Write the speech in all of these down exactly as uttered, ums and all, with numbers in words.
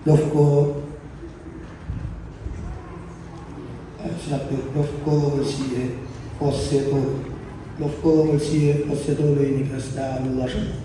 Lofko, eh, sahp Lofko longoul sie, fuhs se tolu. Lofko longoul sie, fuhs se tolu, in ikacslah alu lasr uh.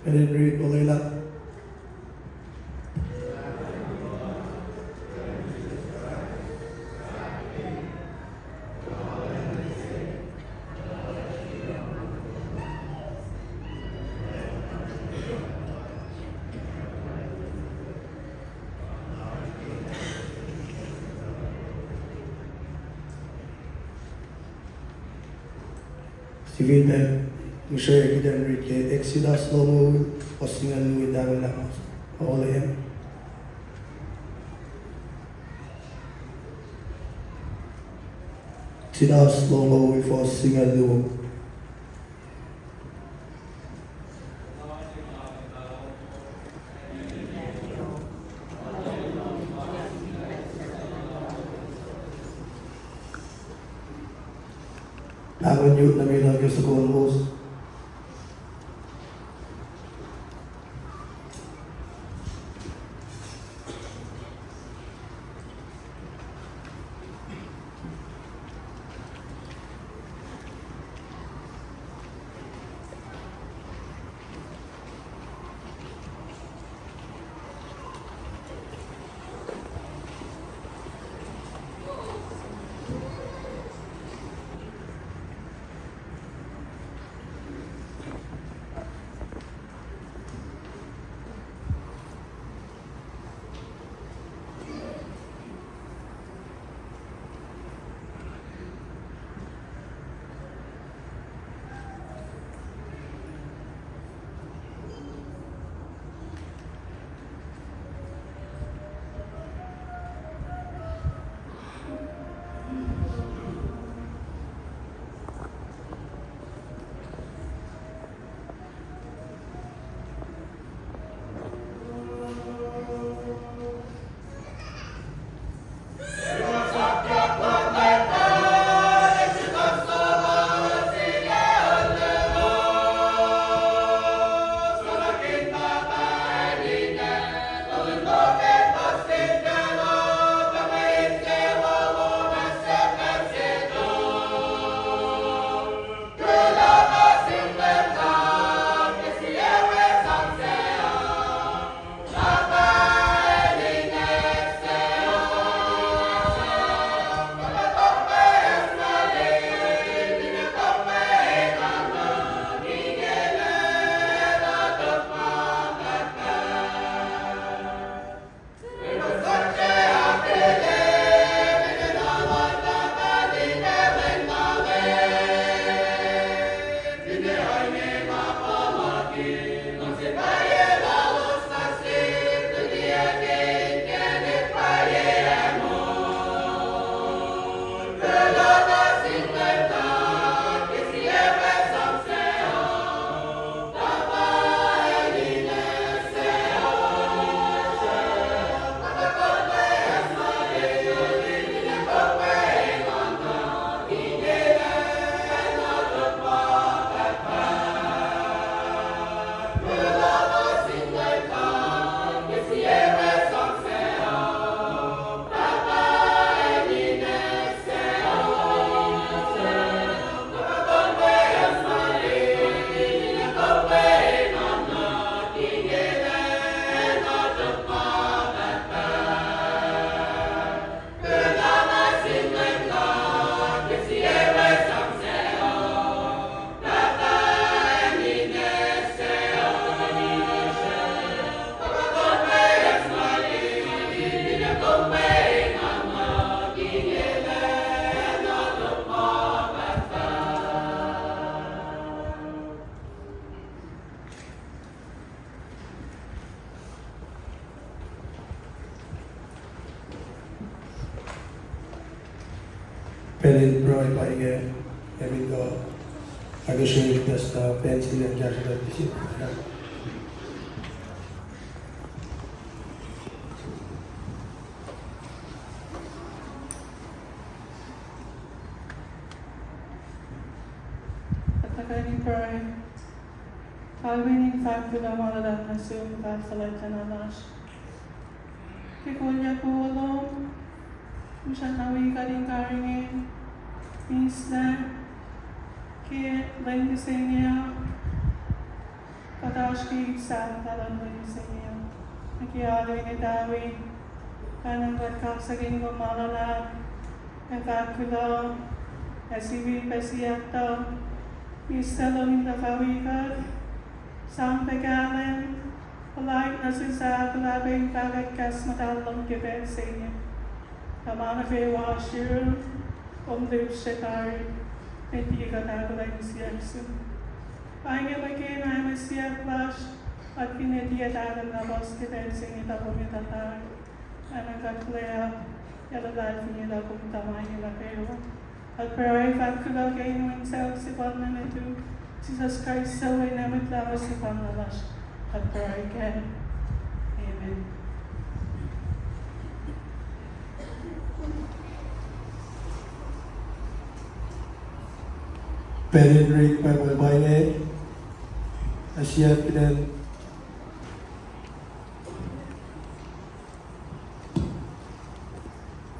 Ellen Reed, olwelah. Sifilpac, mihsre kihtin rit ke Exodus longoul, fuhs singucul luo in tangohl lamas. Ole. Exodus longoul, fuhs singucul luo. Pahngon yot nuh met uh ke soko lowos. Pacl in pruhe pa inge, emin ko, ake srei testa pencil in kahsruh pisi. Kuht tuhkweni pruhe. Kalweni fahk kuloh ma luhlahp nuh sum, God fuhlwactlana lasr. Ke kolyuck wowo lom, usrnguck na wi kuht in karihngihn, mihslac, ke lwen mihsenge uh, kuht oasr ke ip sahflah luhn lwen mihsenge uh. Nuh ke alu inge tuh wi, kain in kuht kaksakihn kom ma luhlahp, ac fahk kuloh, ac sifilpac siyuck tuh, mihslac lom in tuhfah wi kuht, sang pac kahlwem, puhlaik nuh sesr, puhla pac in fahkwack kahs muhtahl lom ke pacl se inge. Tuh ma nuh kwewa oasr yurum, kom lihpsre tari, met liki kuht ahkolah in siyuck sum. Pa inge mwe kena ac mwe siyuck lasr, kuht finne tiac tahlwem na puhs ke pacl se inge tuh kom etuh tari. Oacna kuht kuhlwacnsap, ac luhlahlfongi lah kom etuh ma inge nuh kwewa. Kuht pruhe fahk kuloh ke inen Wen suc sefanna nuhtum, Jisus Kraist, suc wen ac Mwet Lahngo sefanna lasr. Kuht pruhe kac. Amen. Pacl in read Bible pa inge, ac siyuck kihtin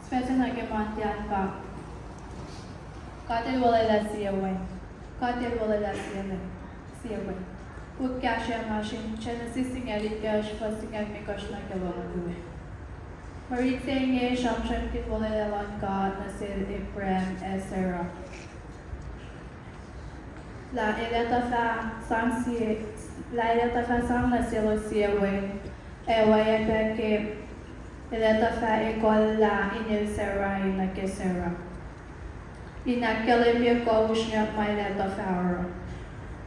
Sfacna ke Monday an pa, God El wolwelah sie wen. God El wolwelah sie wen. Sie wen. Puk kahsruh ma sin Genesis singucul itkohsr, fuhs singucul limekohsr nuh ke longoul luo. Mwe rit se inge sramsramkihn wolwelah luhn God nuh sel Abraham ac Sarah. Lah el etuh fah sang sie, lah el etuh fah sang nuh selos sie wen, ac oacyacpac ke el etuh fah ekuhllah inel Sarai nuh ke Sarah, in ahkkahlwemye kuh usrnguck ma el etuh fah oruh.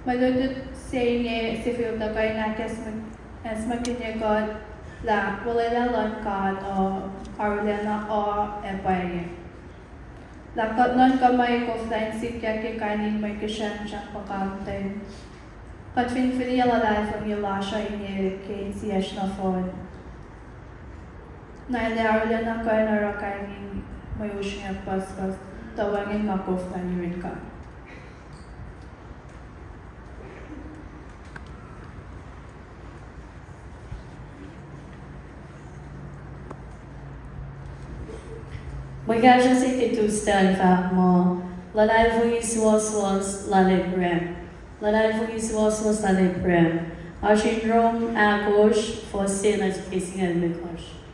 Mwe lutlut se inge sifil tuhkuh in ahkacsmak-, ahkacsmakihnye kuht lah wolwelah luhn God uh arulacna uh ac pwacye. Lah kuht nuhnkuh muh koflah in sikyak ke kain in mwe kihsracsr puhkantwen, kuht fin fihliyac luhlahlfongi lasr uh inel ke insiyacsr nohfohn, na el ac arulacna kuh in oruh kain in mwe usrnguck pucspucs, tuh wacngihn ma koflah yurin God. Mwe kahsruh se ke Tuesday an fahk muh, luhlahlfongi suwohswohs lal Abraham. Luhlahlfongi suwohswohs lal Abraham. Oasr in Rom ahkosr, fuhs se nuh ke singucul limekohsr.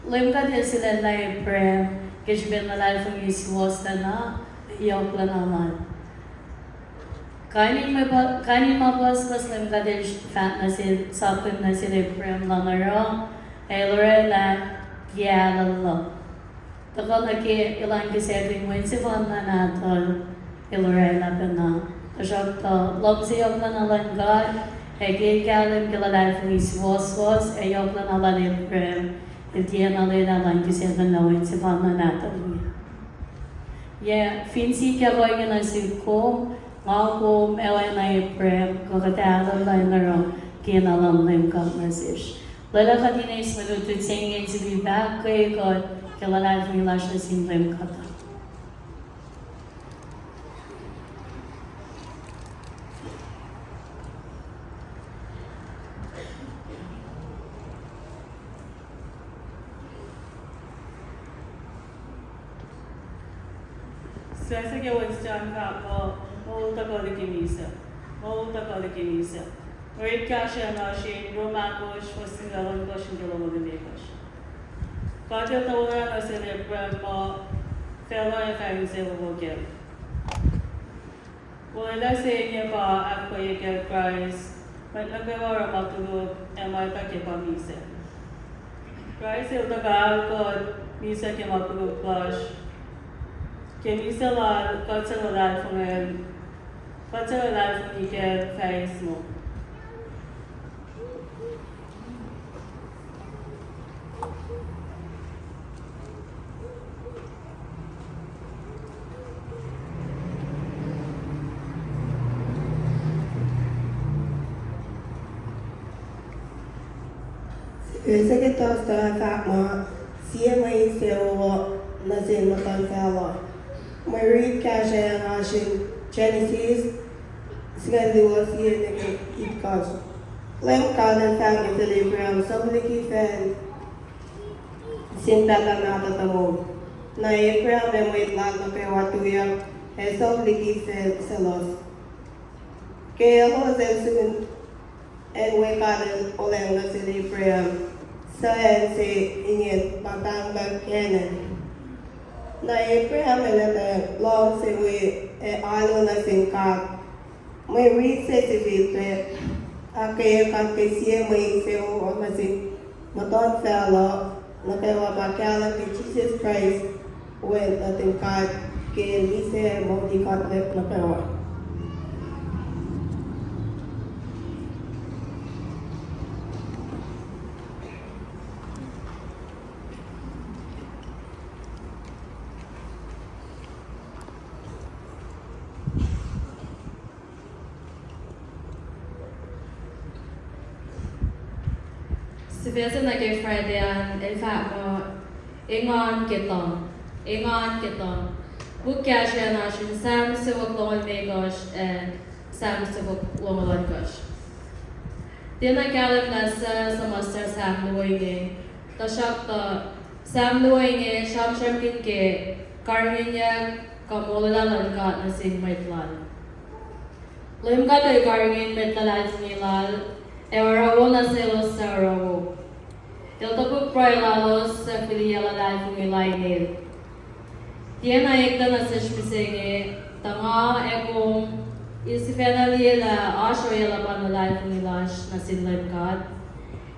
Leum God El sulaclah Abraham ke srihpen luhlahlfongi suwohslacna, yohklacna lal. Kain in mwe pu-, kain in ma pucspucs Leum God El fahk nuh sel, sapkihn nuh sel Abraham lah el oruh, el orwaclah ke ahlul uh. Tuhkuh nuh ke elan kihsackuhn wen sefanna nahtuhl, el orwaclah pacna. Tuhsruhktuh luhngse yohklacna luhn God, ac ke el kahlwem ke luhlahlfongi suwohswohs, ac yohklacna lal Abraham, el tiacna lwelah elan kihsackuhnlah wen sefanna nahtuhl. Yac, fin sikyak ohinge nuh sihk kom, nga kom, ac oacna Abraham, kuh kuht ahluhkwelah in oruh kena luhn Leum God nuh sesr. Lwelah kuht in eis mwe lutlut se inge in sifilpac ahkkweye kuht ke luhlahlfongi lasr nuh sin Leum God. Sasuc ke Wednesday an fahk muh, moul tuhkuh liki misac. Moul tuhkuh liki misac. Mwe rit kahsruh an oasr in Rom ahkosr, fuhs singucul ohnkohsr nuh ke longoul limekohsr. God El tuh wolacna nuh sel Abraham muh facluh ac fah insewowo kac. Wolacna se inge pa ahkkweye kacl Kraist, mwet nuh kwewa oruh ma koluk ac ma etuh kac pa misac. Kraist El tuhkuh ahkol misac ke ma koluk lasr. Ke misac Lal, kuht suc luhlahlfongel, kuht suc luhlahlfongi Kacl fah eis moul. Verse ke toasr tuh fahk muh, sie mwe insewowo nuh sin muhtuhnfacl uh. Mwe rit kahsruh an oasr in Genesis singucul luo, sie nuh ke itkohsr. Leum God El fahk nuh sel Abraham, som liki facl sin pahpah mahtuh tomom. Na Abraham ac mwet lal nuh kwewa tuyak ac som liki facl selos. Ke elos ac sun acn we God El olwelah nuh sel Abraham, suc acn se ingacn pa pahngpahng Canaan. Na Abraham el ac lohng se we ac alu nuh sin God. Mwe rit se sifilpac ahkkweye God ke sie mwe insewowo nuh sin muhtuhnfacl uh nuh kwewa ma kahlwem ke Jisus Kraist, Wen nuhtin God, ke misac moul kuht nuh kwewa. Sifac se nuh ke Friday an el fahk muh, engan ke tuhng, engan ke tuhng. Puk kahsruh an oasr in Sam siofok longoul limekohsr ac Sam siofok longoul ohnkohsr. Tiacna kahlwem lah suc suhmuhslah Sam luo inge, tuhsruhktuh Sam luo inge sramsramkihn ke karihngihnyuck kuh molwelah luhn God nuh sin mwet Lal. Leum God El karihngihn mwet luhlahlfongi Lal, ac oruh wo nuh selos suc oruh wo. El topuk pruhe lalos suc fihliyac luhlahlfongi lainel. Tiacna eklac nuh sesr mihsenge, tuh nga ac kom in sifacna liye lah oasr ohiyac luhpan luhlahlfongi lasr nuh sin Leum God,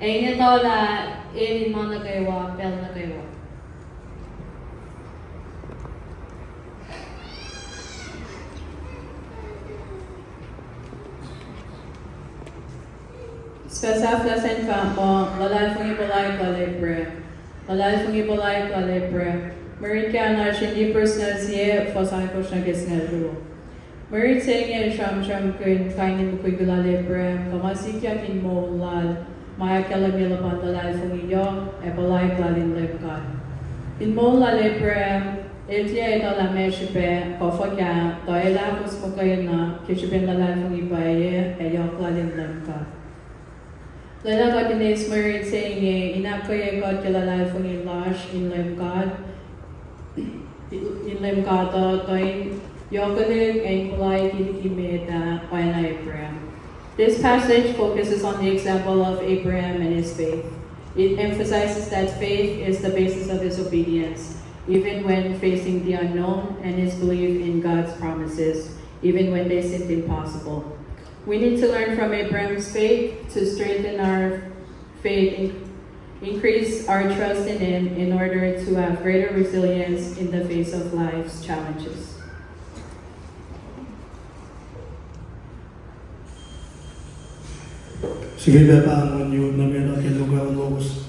ac in etuh lah El in ma nuh kwewa pacl nuh kwewa. Sifac sahflah sacn fahk muh, luhlahlfongi puhlaik lal Abraham. Luhlahlfongi puhlaik lal Abraham. Mwe rit ke an oasr in Hebrews singucul sie, fuhs ohnkohsr nuh ke singucul luo. Mwe rit se inge sramsramkihn kain in mukwikwi lal Abraham, kuh ma sikyak in moul lal, ma ahkkahlwemye luhpan luhlahlfongi yohk ac puhlaik lal in Leum God. In moul lal Abraham, el tiac etuh lah meac srihpac kuh fuhkah tuh el ahkos muhkwena ke srihpen luhlahlfongi pwacye ac yohk lal in Leum God. Lwelah kuht in eis mwe rit se inge in ahkkweye kuht ke luhlahlfongi lasr in Leum God, in Leum God uh, tuh in yohkwelihk ac in puhlaik liki met ah oacna Abraham. This passage focuses on the example of Abraham and his faith. It emphasizes that faith is the basis of his obedience, even when facing the unknown, and his belief in God's promises, even when they seemed impossible. We need to learn from Abraham's faith to strengthen our faith, in-, increase our trust in Him in order to have greater resilience in the face of life's challenges. Sifilpac pa ngan yot nuh met uh ke luhk uh lowos.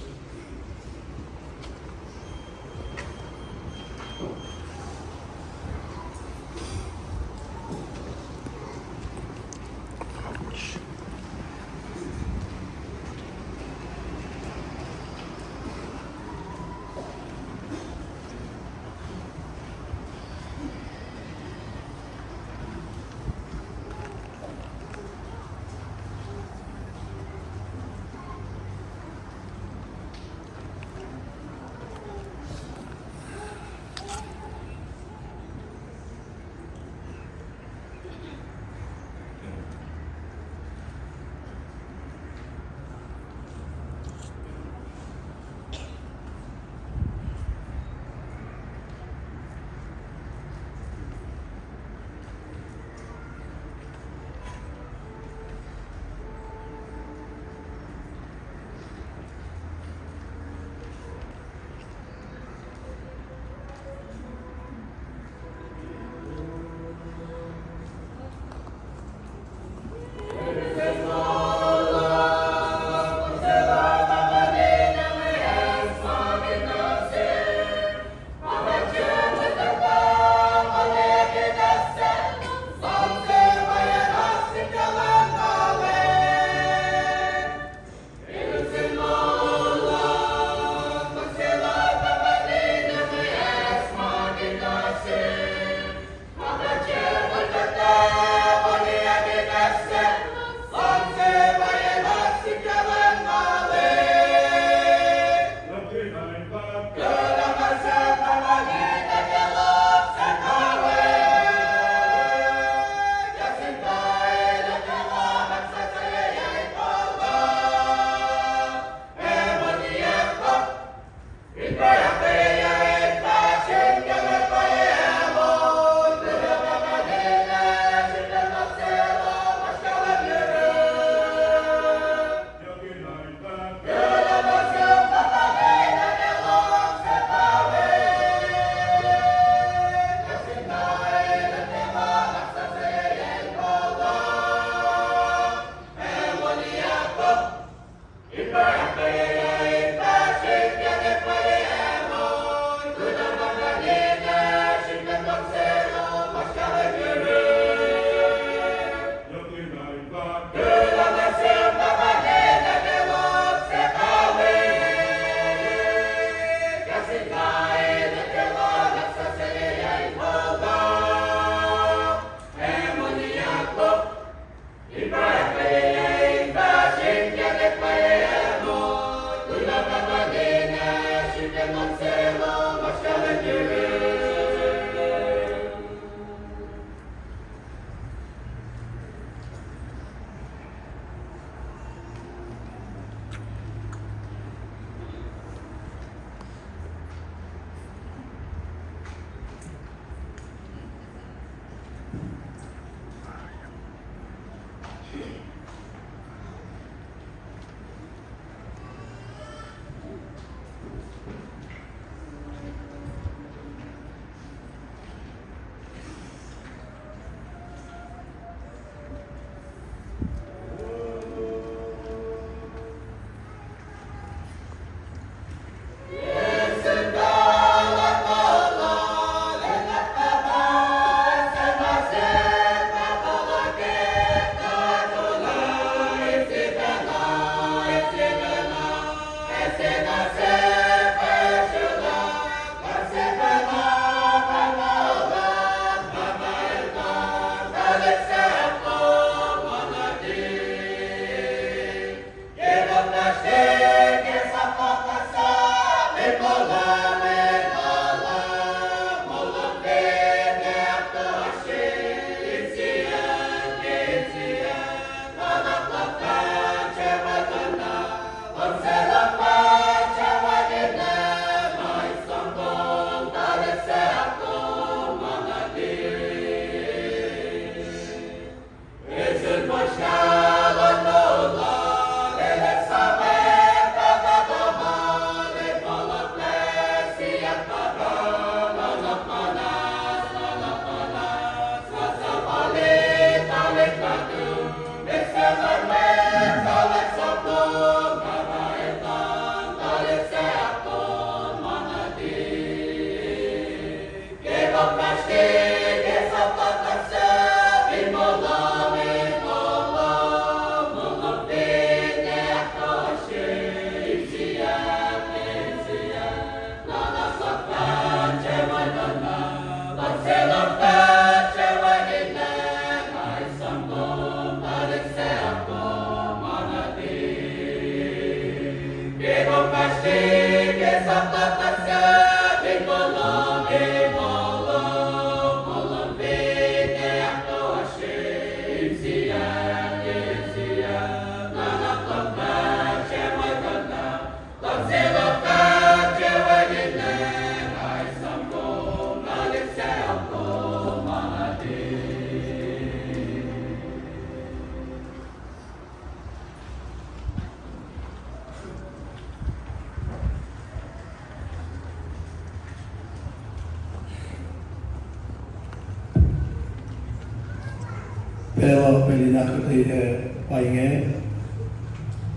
Pacl uh pacl in ahkuhtweyac pa inge,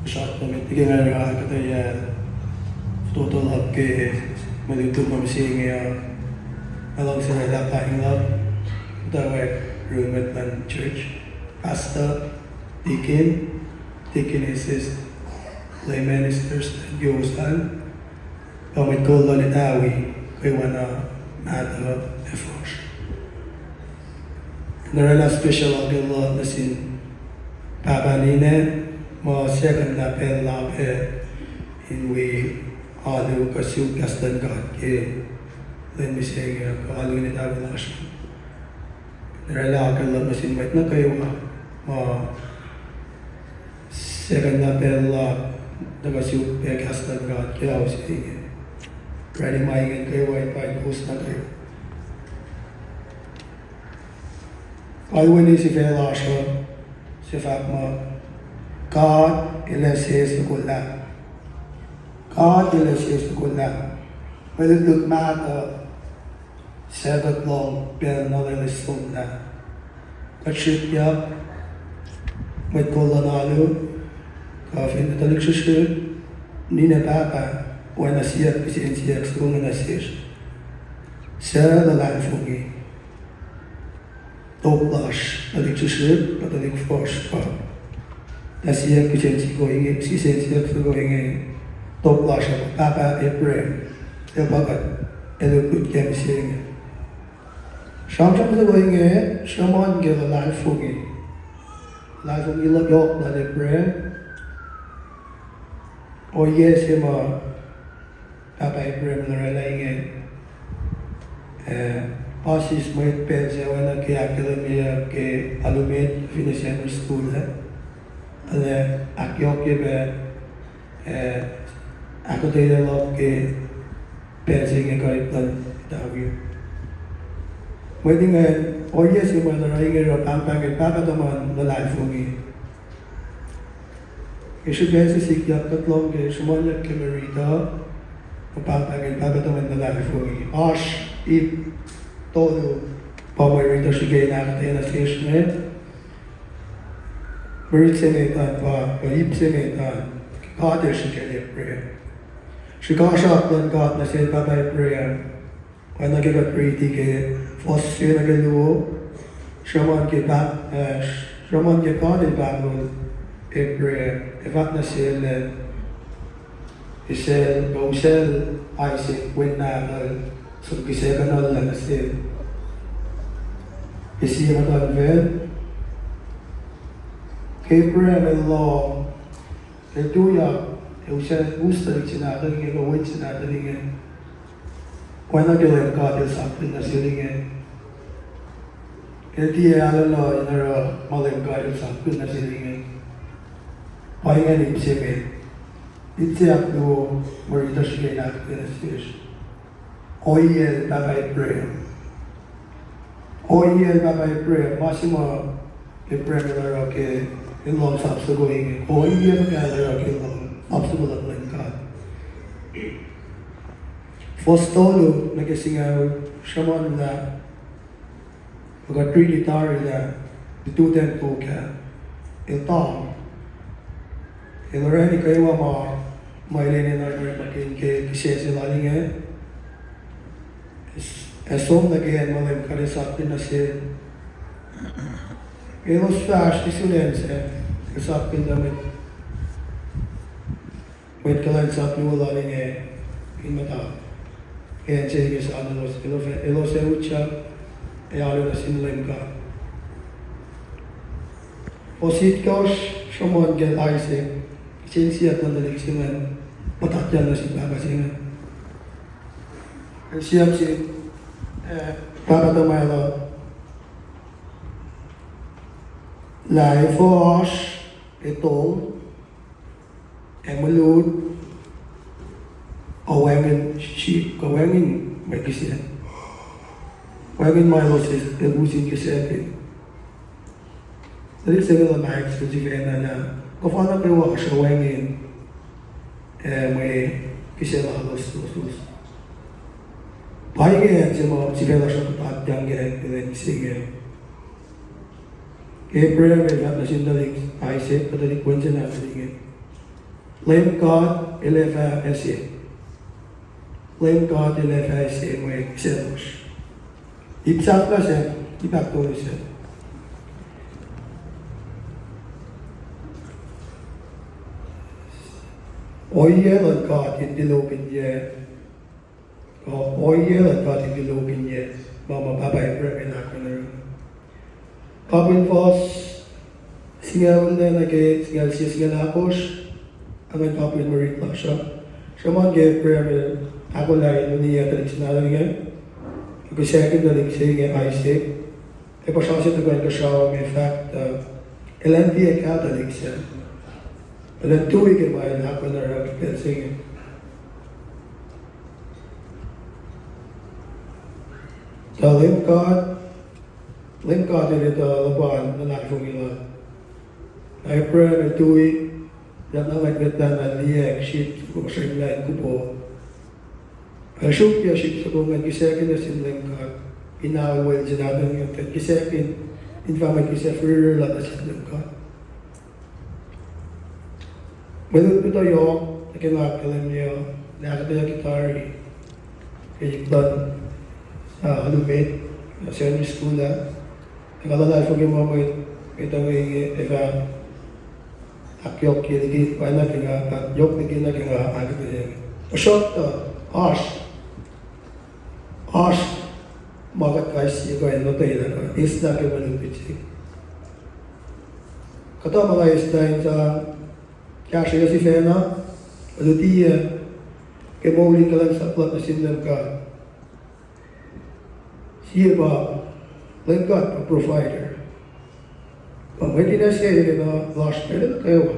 srihpac met liki nga ahkuhtweyac fototo luhk ke mwe lutlut ma mihsenge uh, nga luhngse oraclah paing luhk, tuh wek run mwet luhn church, pastor, deacon, deaconesses, lay ministers, ac kowos an, ac mwet kol luhn etawi, kwewana, mahtuh, ac fuhsr. Nga oraclah special akucl luhk nuh sin pahpah ninac, ma second na pacl lal pac in wi alu kuh suk kahs luhn God ke lwen mihsenge kuh alu in etawi lasr. Nga oraclah akucl luhk nuh sin mwet nuh kwewa ma second na pacl lal nuh kuh suk pac kahs luhn God ke ao se inge. Orani ma inge kwewa in paing kowos nuh kwewa. Kalweni sifac lasr uh, se fahk muh, God El ac sesseslah. God El ac sesseslah. Mwe lutlut mahtuh, Sabbath lohng pacl na lwelah somlah. Kuht srihkyak, mwet kol luhn alu, kuh fin tuhlihk srihsrihk, ninac pahpah, oacna siyuck kihsen siyuck soko inge nuh sesr. Suc luhlahlfongi. Top lasr, tuhlihk srihsrihk, kuh tuhlihk fuhsr pa. Na siyuck kihsen siyuck soko inge, kihsen siyuck soko inge, top lasr uh pa pahpah Abraham, el pa kuht ac lutlut kac mihsenge. Sramsram soko inge, sruhmuhn ke luhlahlfongi. Luhlahlfongi luhk yohk lal Abraham. Ohiyac se ma pahpah Abraham el oraclah inge, eh, pa sis mwet pacl se oacna ke ahkkahlwemyeyuck ke alu met fin acn Sacnri School ah, ac ahkyohkye pac, eh, ahkuhtweyac luhk ke pacl se inge kuh ip luhn etawi. Mwet ingacn, ohiyac se ma el oruh inge oruh pahngpahng el pahpah tuhmwacn luhlahlfongi. Ke srihpac se sikyak kuht lohng ke sruhmuhnyuck ke mwe riti uh, pahpah ke pahpah tuhmwacn luhlahlfongi. Oasr ip tolu pa mwe riti uh srihke in ahkuhtweyac nuh sesr inge. Mwe riti se met an pa, kuh ip se met an, God El srihke Abraham. Srihkasrak luhn God nuh sel pahpah Abraham. Oacna ke kuht riti ke fuhs se nuh ke luo, sruhmuhn ke pahp-, eh, sruhmuhn ke God El pahngon Abraham, ac fahk nuh sel lah esacl, kuh usacl Isaac, wen nahtuhl, som kihsackuhnlah nuh sel. Ac sie muhtuhnfacl, ke Abraham el lohng, el tuyak, ac usacl, us tuhlihk se nahtuhl inge, kuh wen se nahtuhl inge. Oacna ke Leum God El sapkihn nuh sel inge. El tiac alu in oruh ma Leum God El sapkihn nuh sel inge. Pa ingacn ip se met. Ip se ahkluo, mwe riti uh srihke in ahkuhtweyac nuh sesr. Ohiyacl pahpah Abraham. Ohiyacl pahpah Abraham, ma se ma Abraham el oruh ke el lohng sap soko inge. Ohiyacl pahpah el oruh ke el lohng sap soko luhn God. Fuhs tolu nuh ke singucul, sruhmuhnlah, kuht riti tari lah, lututacng tok ah, el tang. El orani kwewa ma, ma el enenuh in orekmakihn ke kihsac se lal inge. Ac som nuh ke acn ma Leum God El sapkihn nuh sel. Elos fahsr nuh sin acn se, el sapkihn tuh mwet, mwet kuhlwacnsap luo lal inge in muhta ke acn se inge sahn elos, elos ac utyak ac alu nuh sin Leum God. Fuhs itkohsr, sruhmuhn ke Isaac, kihsen siyuck luhn tuhlihk se ingacn, puhtatyang nuh sin pahpah se ingacn. El siyuck sin, eh, pahpah tuhmwacl uh lah efuh oasr etong ac mwe lut uh wacngihn sip, kuh wacngihn mwe kihsac, wacngihn ma elos ac use in kihsackuh. Tuhlihk se inge luhmahi sifacna lah kuhfa nuh kwewa oasr uh wacngihn, eh, mwe kihsac lalos, lalos. Pa inge acn se ma sifac lasr uh puhtatyang ke lwen se inge. Ke Abraham el fahk nuh sin tuhlihk Isaac, tuhlihk wen se nahtuhl inge, Leum God El ac fah ase. Leum God El ac fah ase mwe kihsaclosr. Ip sahflah se, ip ahktolu se. Ohiyac luhn God in tulokihnyac, uh, ohiyac luhn God in tulokihnyac ma, ma pahpah Abraham el ahkon oruh. Kapin fuhs singucul nwe nuh ke singucul sie, singucul ahkosr, angan kapin mwe rit lasr uh. Sruhmuhn ke Abraham el ahkolah in uniyac tuhlihk se nahtuhl inge, kihsackuhn tuhlihk se inge Isaac. Ac puhsra se tuhkuh inkuhsrao inge fahk tuh elan tiac kahtuhlihk se. Elan tui ke ma el ahkon oruh ke pacl se inge. Tuh Leum God, Leum God El etuh luhpan luhlahlfongi lal. Na Abraham el tui, na ngwet met ah na liyacack sip soko srihmlac in kupo. El sruokyac sip soko ingacn kihsackuhn nuh sin Leum God. Ina wel se nahtuhl inge, kihsackuhn in fah mwet kihsac fihrihr lal nuh sin Leum God. Mwe lutlut uh yohk nuh ke nga ahkkahlwemye uh, nahtuhyak tari ke ip luhn, ah, alu met, ah, secondary school ah. Ac nga luhlahlfongi muh mwet, mwet uh inge ac fah ahkyohkye liki, pwacyena ke nga, ah, yohk liki na ke nga ahkuhtweyac. Tuhsruhktuh, oasr, oasr ma kuht kais sie kuh in lotwelah kuh eislah ke mwe lutlut se. Kuhtuh ma nga eislah in sang kahsrweyuc sifacna, lutiyuc ke moul in kuhlwacnsap luhk nuh sin Leum God. Sie pa Leum God pa provider. Pa mwet in ase enenuh lasr pacl nuh kwewa.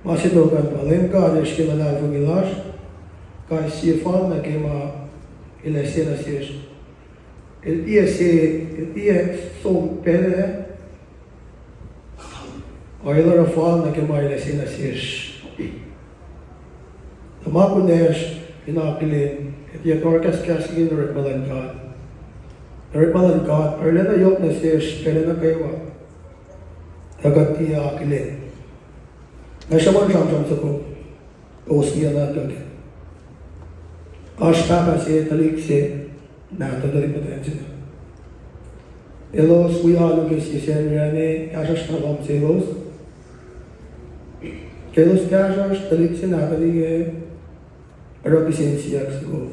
Ma se tohkoh pa Leum God El srihke luhlahlfongi lasr, kais sie fal nuh ke ma El ase nuh sesr. El tiac se, El tiac som pacl ah, a El oruh fal nuh ke ma El ase nuh sesr. Tuh ma kunacsr in akihlen, ac tiac tohrkahskahs in orekma luhn God. Orekma luhn God arulacna yohk nuh sesr pacl nuh kwewa. Tuh kuht tiac akihlen. Nga sruhmuhn sramsram soko, kowos liye na tuh ke, oasr pahpah se, tuhlihk se, nahtuhl, tuhlihk muhtwacn se. Elos wi alu ke sie Sacnri ah, kahsruhsr na lohm selos. Ke elos kahsruhsr, tuhlihk se nahtuhl inge oruh kihsen siyuck soko.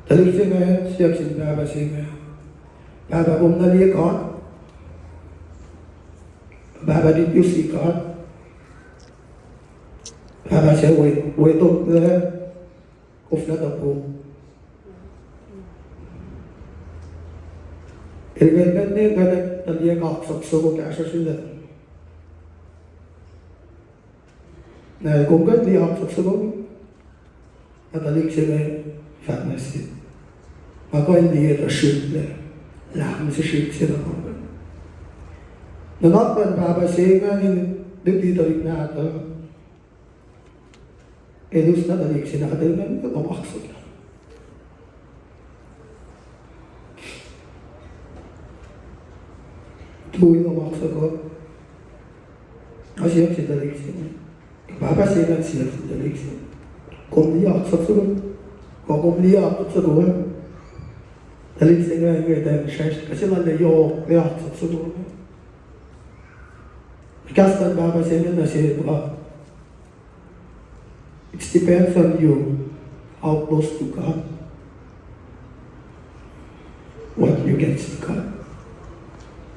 Tuhlihk se inge siyuck sin pahpah se inge, Pahpah, kom na liye God? Pahpah, did you see God? Pahpah sac we, we tok lah, koflah topuk. El ngan ne, ngan ne, na liye kaksak soko kahsruh sel. Na kom kuh in liye kaksak soko? Na tuhlihk se inge fahk nuh sel, nga kuh in liye tuh srihklac, lah mihs srihk se na kom. Nuhnak luhn pahpah se ingacn in luti tuhlihk nahtuhl. Elos na tuhlihk se nahtuhl ingacn lohm kaksak. Tui lohm kaksak uh, a siyuck sin tuhlihk se inge. Pahpah se ingacn siyuck sin tuhlihk se, kom liye kaksak soko? Kuh kom liye kaksak soko? Tuhlihk se inge, inge, tuh sracsr, kuh se lal lah yohk liye kaksak soko. Kahs luhn pahpah se inge nuh sel pa, it depends on you, how close to God, what you can see God.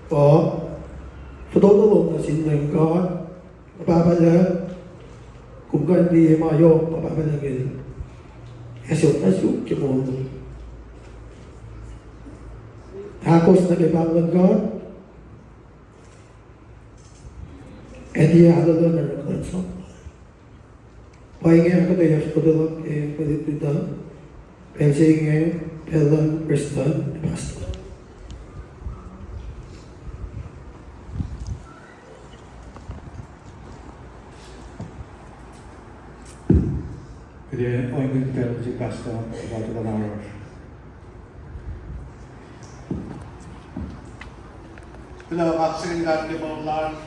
Pa, fototo lom nuh sin Leum God, Pahpah Lucng, kom kuh in liye ma yohk ma Pahpah Lucng El ac sot nuh sum ke moul lom. Ahkos nuh ke pahng luhn God, ac tiac alu luhn orekma luhn sap. Pa inge ahkuhtweyac fototo luhk ke mwe lutlut uh. Pacl se inge pacl luhn prestuhn ac pastor. Kuht ac ohinge pacl se pastor, pa tuh na oruh. Kuloh, kaksakihn God ke moul lasr.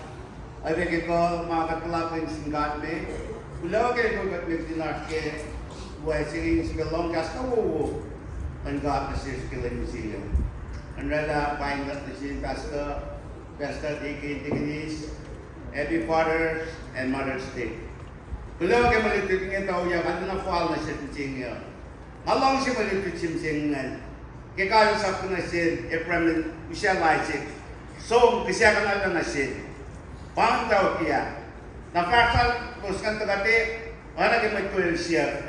Oacyacpac ke kuh ma kuht puhlakihn sin God me. Kuloh ke kuht me fin oasr ke wacngihn srihpac lohng kahs na wowo luhn God nuh sesr ke lwen mihsenge. Nga oraclah paing kuht nuh sin pastor, pastor, deacon, deaconess, happy Father's and Mother's Day. Kuloh ke mwe lutlut inge tuh oacyacpac nga fal nuh sesr mihsenge. Nga luhngse mwe lutlut se mihsenge ingacn. Ke kalsakihn nuh sel Abraham, Ishmael, Isaac, som kihsackuhnlah nuh sel. Pa inge tuh oacyacpac. Na fahsr lal, kowos kuh in tuhkuh, oacna ke mwet kol el siyuck,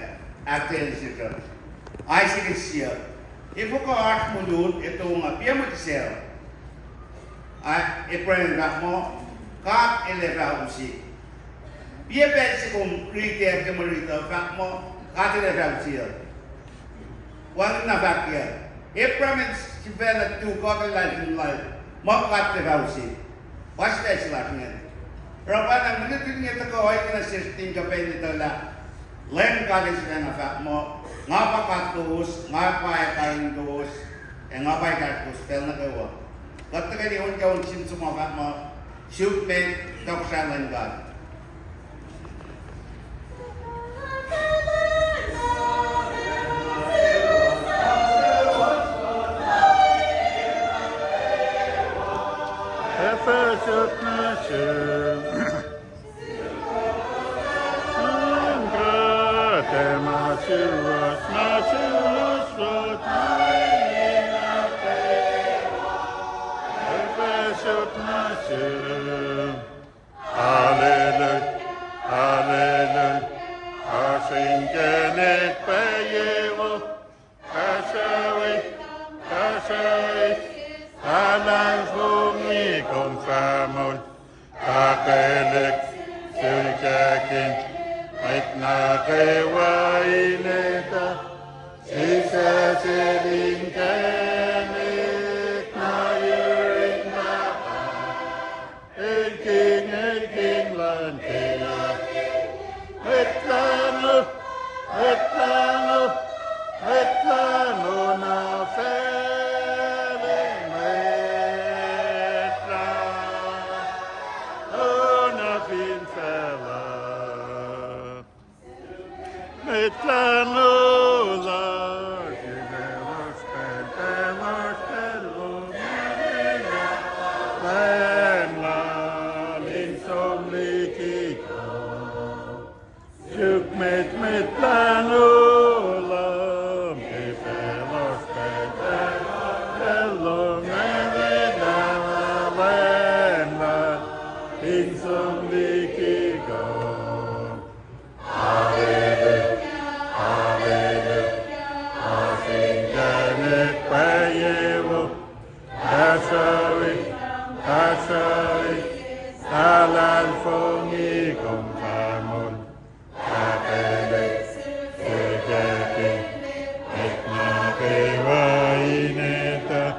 ahkkweye nuh sesr, Isaac el siyuck, efuh kuh oasr mulut ac tong uh, piac mwet sac? A Abraham fahk muh, God El ac fah use. Piac pacl se kom riti ke mwe riti uh fahk muh God El ac fah use uh? Wacngihn na fahk uh, Abraham el sifacna tu kuh ke luhlahlfongi lal muh God El ac fah use. Pa sifacna se lasr ingacn. Oruh pa na mwe lutlut inge tuhkuh ohiyacn nuh sesr in kuh pac in etuh lah Leum God El sifacna fahk muh, Nga pa God lowos, Nga pa ac karihngihn kowos, ac Nga pa ac kahsrwe kowos pacl nuh kwewa. Kuht tuhkweni on ke on sin suhmuh fahk muh, Suk met, Tohkohsrah luhn God. Epac sot nuh sum, God, ma suwohs, ma suwohs, Lord, epac sot nuh sum. Hallelujah, hallelujah. Oasr inkacnek pwacye wo, kahsruh we, kahsruh we, luhlahlfongi kom fah moul. Ahkkweye, sukwack, mwet nuh kwewa in etuh, Jisus El inkacnek na yurin Pahpah. El King, El King luhn King, Mwet Lahngo, Mwet Lahngo, Mwet Lahngo na facluh, Mwet Lahngo na fin facluh. Mwet Lahngo lasr, in elos pacl, elos pacl lom, Leum Lal in som liki kom. Suk met, Mwet Lahngo Leum, ke pacl lasr pacl, pacl lom, Leum Lal, Leum Lal in som liki kom. Hallelujah, hallelujah. Oasr inkacnek pwacye wo, kahsruh we, kahsruh we, luhlahlfongi kom fah moul. Ahkkweye, sukwack, mwet nuh kwewa in etuh,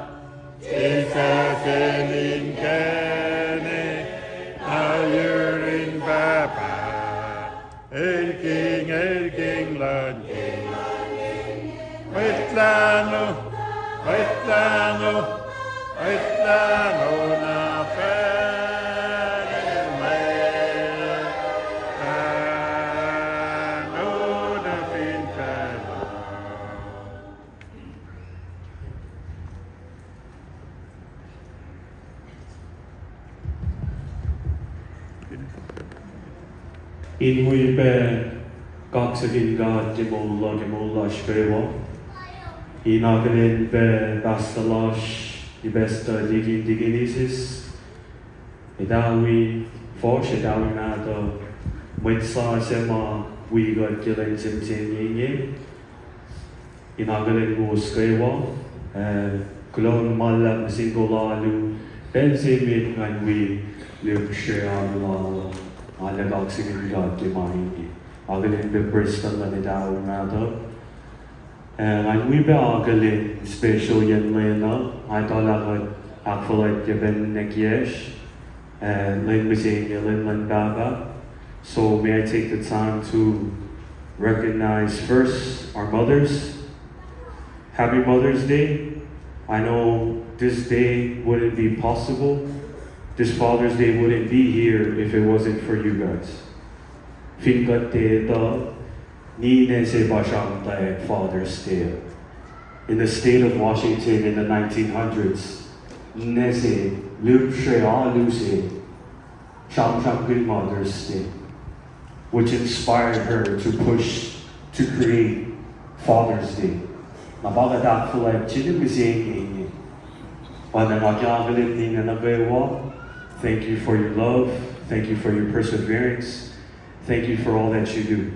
Jisus El inkacnek na yurin Pahpah. El King, El King luhn King, Mwet Lahngo, Mwet Lahngo, Mwet Lahngo na facluh, Mwet Lahngo na fin facluh. In wi pac kaksakihn God ke moul uh, ke moul lasr kwewa. In akihlen pac pastor lasr, pastor, deacon, deaconesses, etawi fuhsr, etawi mahtuh, mwet sasuc ma wi kuht ke lwen se mihsenge inge. In akihlen kowos kwewa, ah, kuloh ma luhlahp nuh sin kol alu, pacl se met ngan wi lihpsre alu lal uh, nga kaksakihn God ke ma inge. Akihlen pac prestuhn luhn etawi mahtuh. Ah, ngan wi pac akihlen special yen lwen uh, nga etuh lah kuht ahkfuhlwactye pacl nuh kiyacsr, ah, lwen mihsenge, lwen luhn pahpah. So may I take the time to recognize first our mothers? Happy Mother's Day. I know this day wouldn't be possible This Father's Day wouldn't be here if it wasn't for you guys. Fin kuht tiac etuh, ninac se pa sramtweack Father's Day. In the state of Washington in the nineteen hundreds, ninac se, lihpsre alu se, sramsramkihn Mother's Day, which inspired her to push to create Father's Day. Na pa kuht ahkfuhlwact sin mihsenge inge. Pa na nga ke akihlen ninac nuh kwewa, thank you for your love, thank you for your perseverance, thank you for all that you do.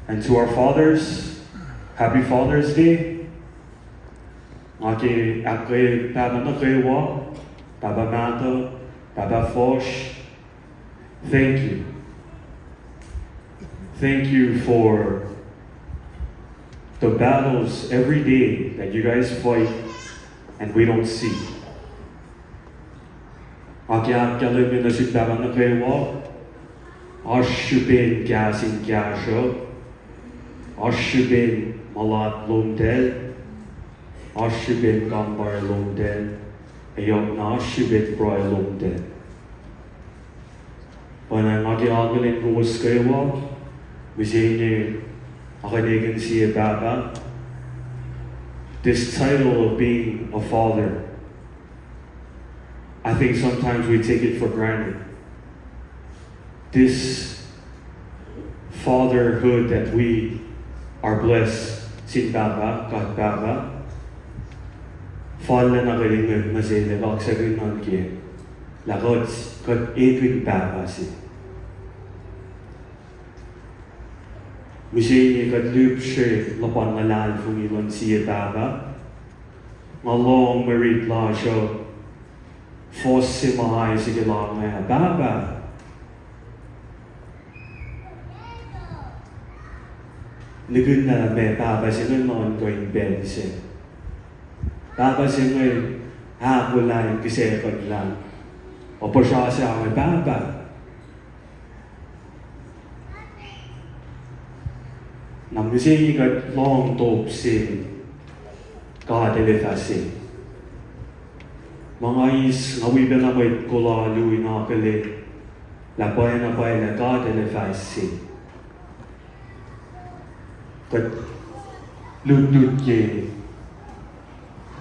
And to our fathers, happy Father's Day. Nga ke ahkkweye pahpah nuh kwewa, pahpah mahtuh, pahpah fuhsr, thank you. Thank you for the battles every day that you guys fight and we don't see. Nga ke ahkkahlwemye nuh sin pahpah nuh kwewa, oasr srihpen kahs in kahsruh, oasr srihpen mulat lomtacl, oasr srihpen kampare lomtacl, ac yohkna oasr srihpen pruhe lomtacl. Pwacnwacng nga ke akihlen kowos kwewa mihsenge, akihlenkihn sie pahpah. This title of being a father, I think sometimes we take it for granted. This fatherhood that we are blessed sin Pahpah, God Pahpah, fal na kuht in nuh sel kaksakihn nuh ke lah kuht, kuht ekihn pahpah se. Mihsenge kuht lihpsre luhpan luhlahlfongi luhn sie pahpah. Nga lohng mwe rit lasr uh, fohs se ma aise ke lana, pahpah. Nihkihn lah meac pahpah se inge nuhnkuh ke pacl se. Pahpah se inge ahkolah in kihsackuhnlah. Puhsra se inge pahpah. Na mihsenge kuht lohng top se God El ac fah se. Ma nga eis, nga wi pacna mwet kol alu in akihlen lah pwacye na pwacye lah God El ac fah se. Kuht lutlut ke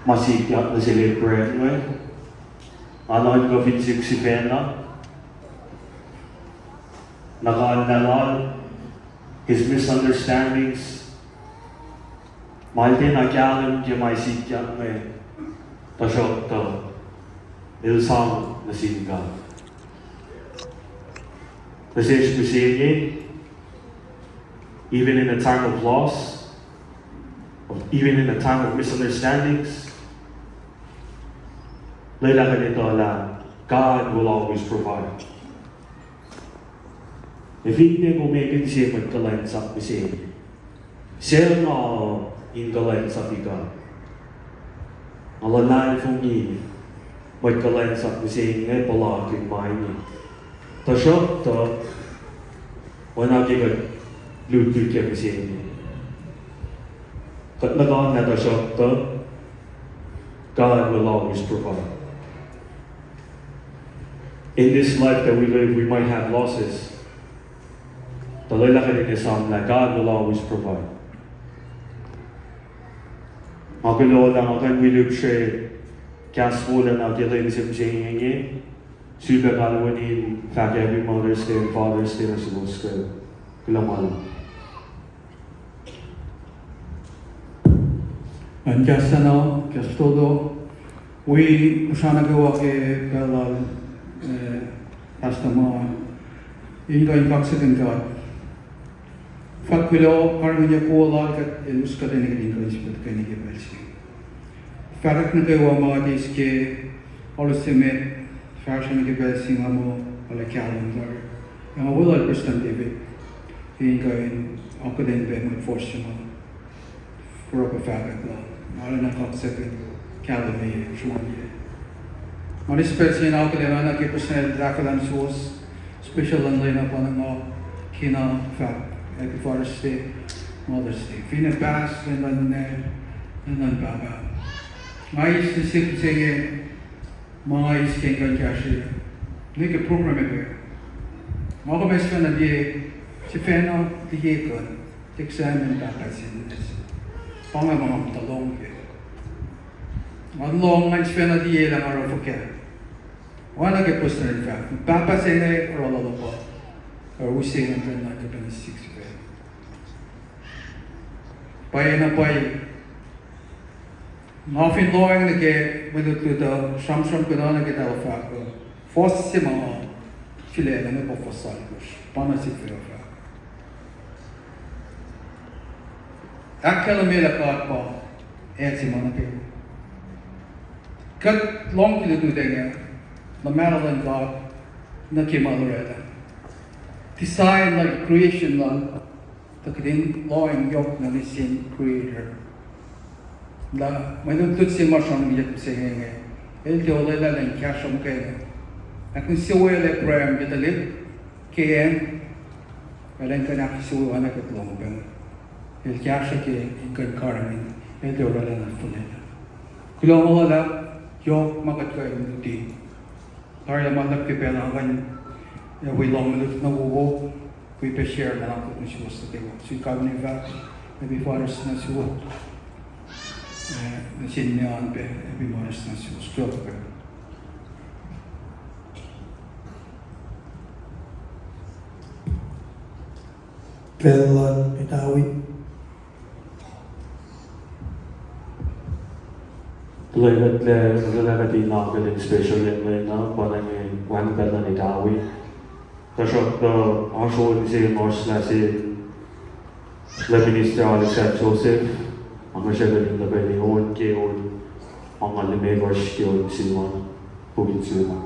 ma sikyak nuh sel Abraham inge, nga nuhnkuh fin sik sifacna, na kalmac lal, his misunderstandings, ma el tiacna kahlwem ke ma sikyak inge, tuhsruhktuh el sang nuh sin God. Nuh sesr mihsenge, even in a time of loss, even in a time of misunderstandings, lwelah kuht in etuh lah God will always provide. Ac finne kom ekihn sie mwet kuhlwacnsap mihsenge, sel na in kuhlwacnsapi God. Nga luhlahlfongi mwet kuhlwacnsap mihsenge puhlakihn ma inge. Tuhsruhktuh, oacna ke kuht lutlut ke mihsenge, kuht nuhkuhnlah tuhsruhktuh, God will always provide. In this life that we live, we might have losses. Tuh lwelah kuht in esam lah God will always provide. Nga kuloh lah nga kuh in wi lihpsre kahs wolacna ke lwen se mihsenge inge. Sulpac kalweni in fahk Happy Mother's Day and Father's Day nuh suwos kwewa. Kuloh ma luhlahp. An kahs sacna, kahs fototo, wi usra nuh kwewa ke pacl lal, eh, Pastor Moa, in kuh in kaksakihn God. Fahk kuloh, karihngihn kowos lal kuht, el us kuht, ac nuh kuht in kuh in sifil tuhkweni ke pacl se. Fahkwack nuh kwewa ma kuht eis ke alu se met, fahsruh nuh ke pacl se inge muh, arlac kahlwem tari. Ac nga weluhl Prestuhn David, in kuh in akihlen pac mwet fuhsr se ma forlah fahkwack lal. Arulacna kaksakihn kahlwem ac sruhmuhn. Nga eis pacl se in akihlen oacna ke Prestuhn el ahkolah nuh suwos, special luhn lwen uh pa nga kena fahk Happy Father's Day, Mother's Day. Finne pahs lwen luhn ninac, lwen luhn pahpah. Nga eis nuh sihk se inge, Ma nga eis ke kuh in kahsruh nuh ke program inge, nga kom eis pacna liye, sifacna liye kuh in examine pahpah se, pa inge ma nga muhta lohng ke. Nga lohng ngan sifacna liye lah nga oruh fuhkah. Oacna ke prestuhn el fahk, pahpah se inge oruh lalo pa, oruh use ngan pacna ke pacna six pac. Pwacyena pwacye, nga fin lohacng nuh ke mwe lutlut uh, sramsramkihn nuh ke tahfuh fahk uh, fuhs se ma nga fihlacna inge pa fuhs alkosr, pa na sifil fahk. Ahkkahlwemye lah God pa acn se ma nuh kwewa. Kuht lohng ke lutlut inge, luhmahlah luhn God nuh ke ma el oraclah. Design lal, creation lal, tuh kuht in lohacng yohk nuh sin Creator. Lah mwe lutlut se ma sramsramkihn mihsenge inge, el tiac olwelah in kahsruh muhkwena. Ahkinsewowoyacl Abraham ke tuhlihk ke acn, el in kuh in ahkinsewowoye oacna kuht lohng pac. El kahsruh ke in kuh in karihngihn, el tiac orwaclah na fuhlwelah. Kuloh ma luhlahp, yohk ma kuht kuh in luti. Tari ma luhlahp ke pacl uh ngan, ac wi lohng mwe lutlut na wowo, wi pac share ma luhlahp nuh suwos nuh kwewa. Suk kain in fahk, Happy Father's nuh suwos. Eh, nuh sin me an pac, Happy Mother's nuh suwos. Kuloh pac. Pacl luhn Itawi. Tuh lwelah kuht, lwelah kuht in akihlen special lwen lwelah, pa inge wacngihn pacl luhn Itawi. Tuhsruhktuh oasr on se, oasr lah se, lah Minister Alexa Joseph, ma nga srihke in luhpah on ke on, ma nga limekohsr ke on se ma, pukin se ma.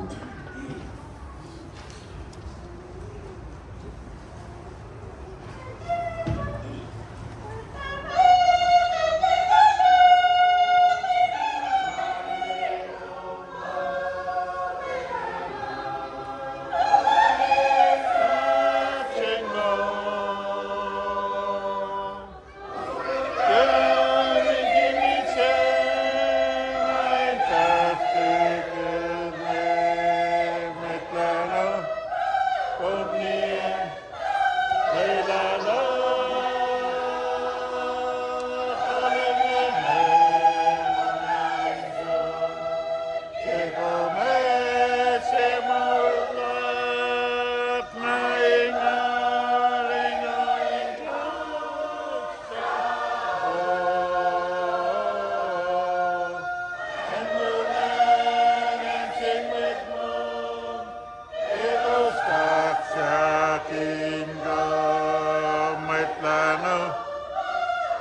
Elos kaksak in kuh mwet lahngo,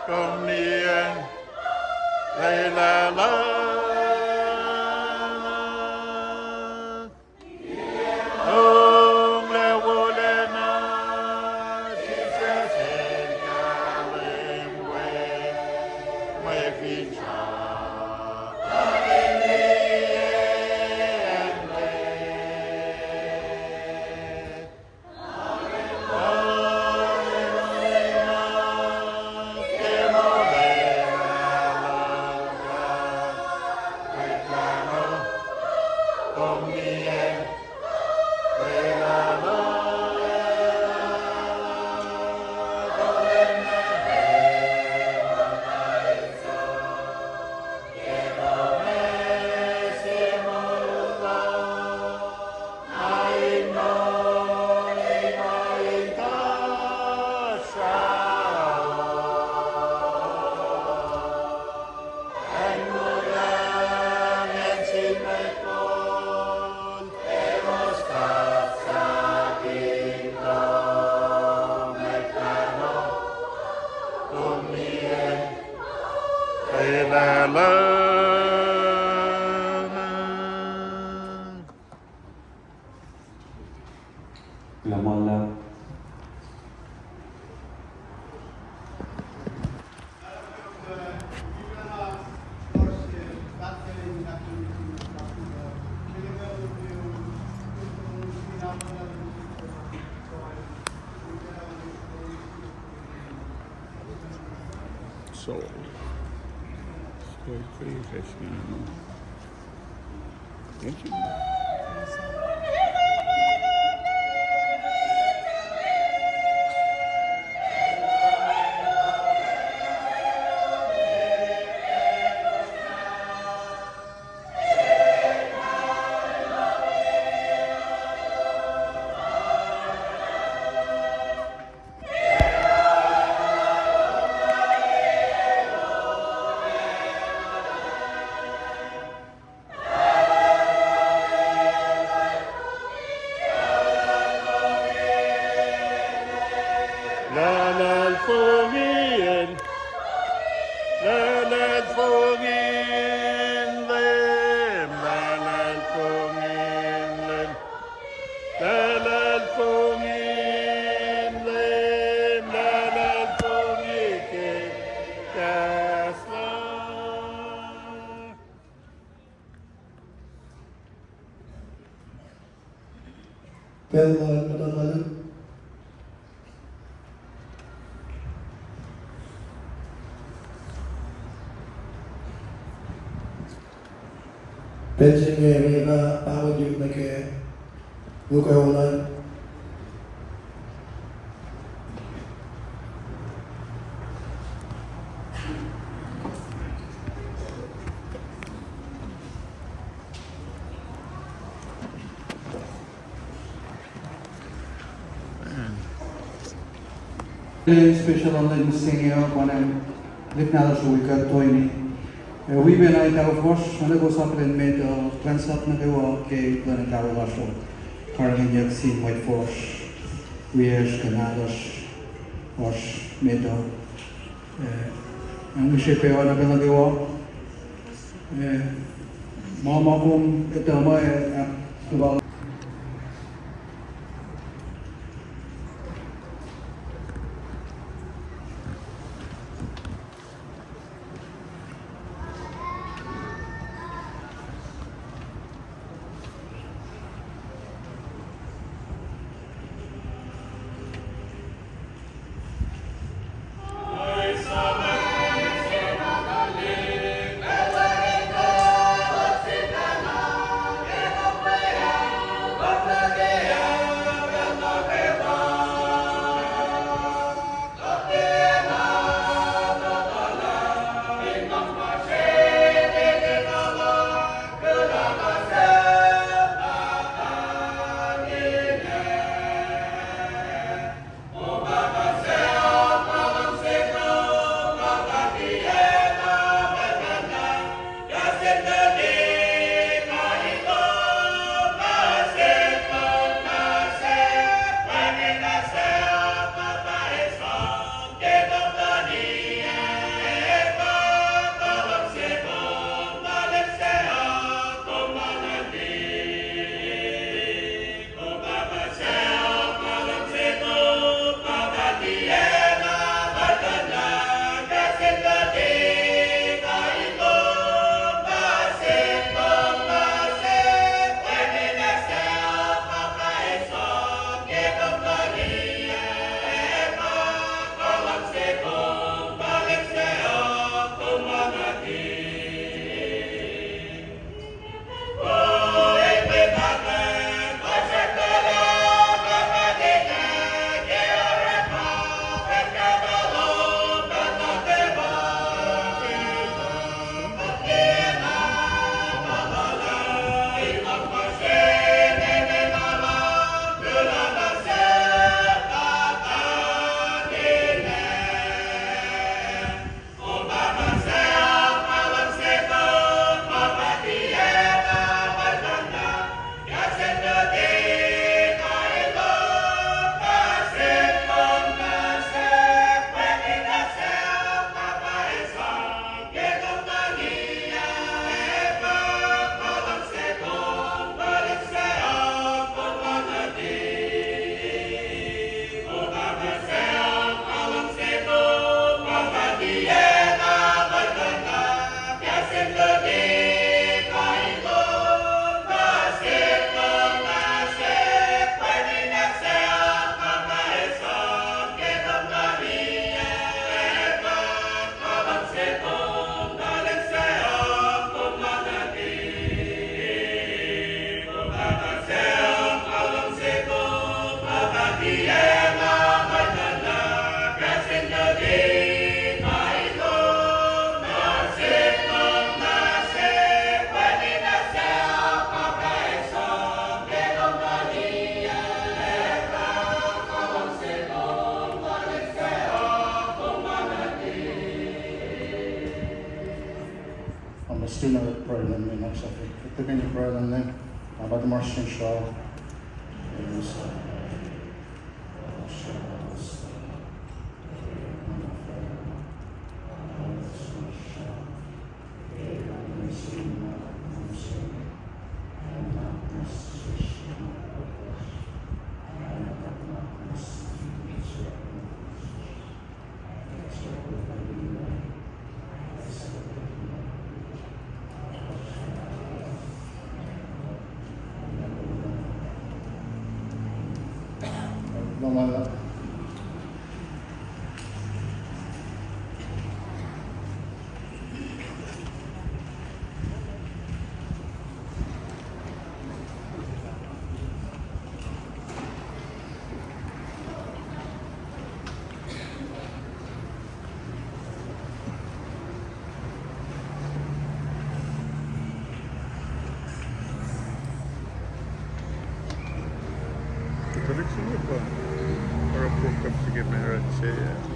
kom nien lwelah luhk. Onglac wolacna Jisus el kahlwem we, mwe finsrak So, so, so, Lahlfongi in, lahlfongi in Leum, lahlfongi in Leum, lahlfongi in Leum, lahlfongi ke kahs Lal. Pacl luhn muhtuhn alu. Pacl se inge pa pahngon nuh ke lukewolan. Special online mihsenge uh pa na lihpnalosr wi kuht toeni. Ac wi pacna etahu fuhsr, oacna kowos akihlen met uh, kuhlwacnsap nuh kwewa ke lwen etahu lasr uh. Karihngihnyuck sin mwet fuhsr, wiyacsr, kuhnalasr, oasr met uh. Eh, ac ngihsre pac oacna pacl nuh kwewa. Eh, ma ma kom etuh ma, eh, ahktuhpal. Let's do another prayer and then we next up. Let's do another prayer and then, uh, Brother Marcin Shaw. Kuht tuhlihk soko pa oruh prokram se ke marriage se, uh,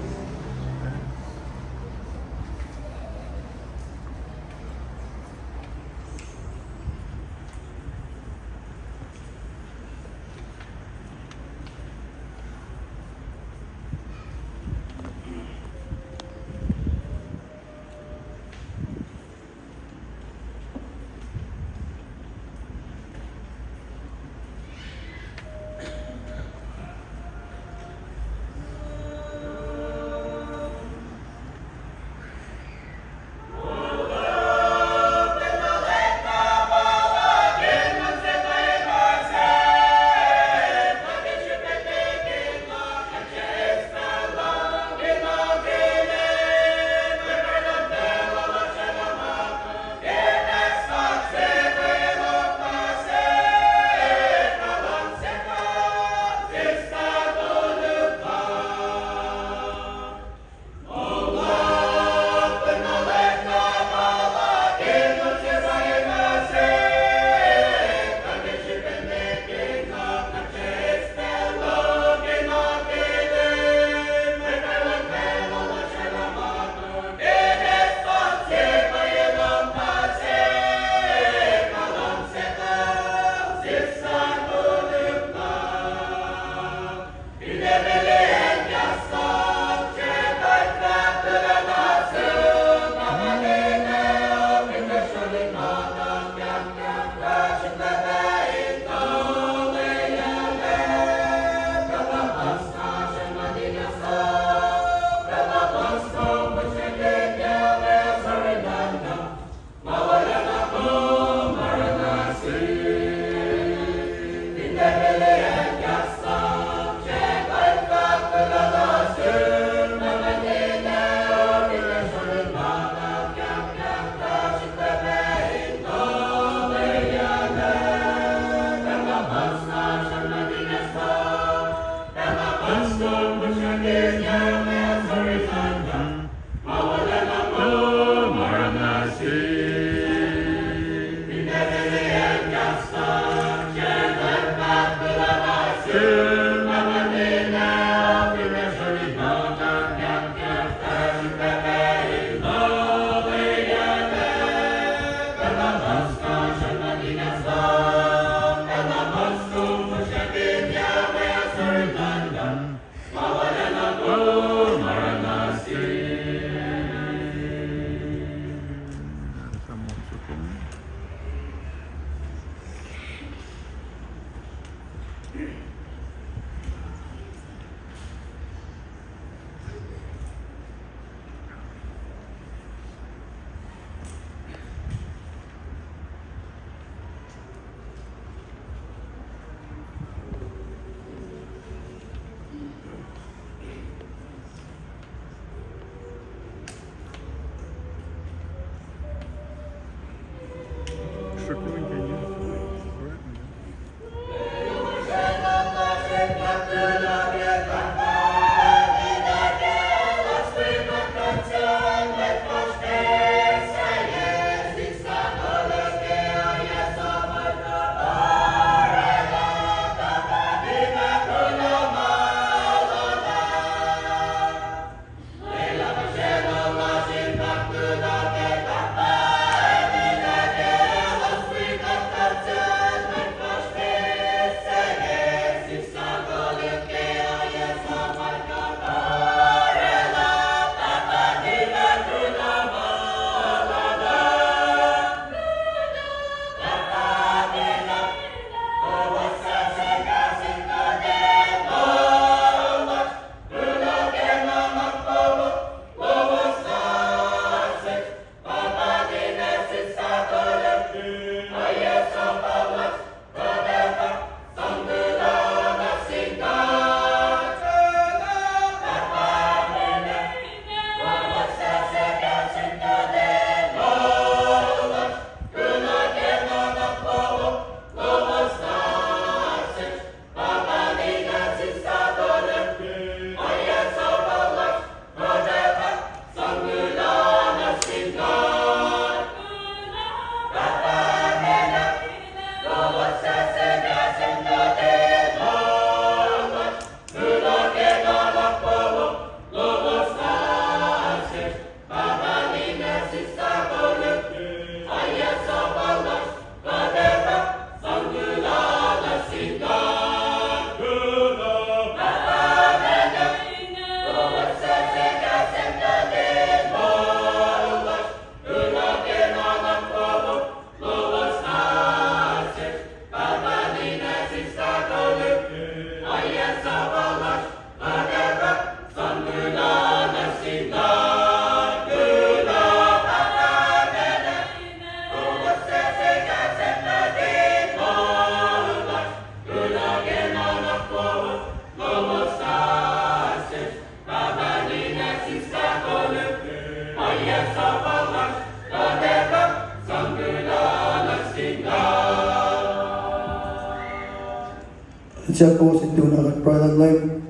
Siyuck kowos in tuhkuh nuh ke pruhe luhn Leum.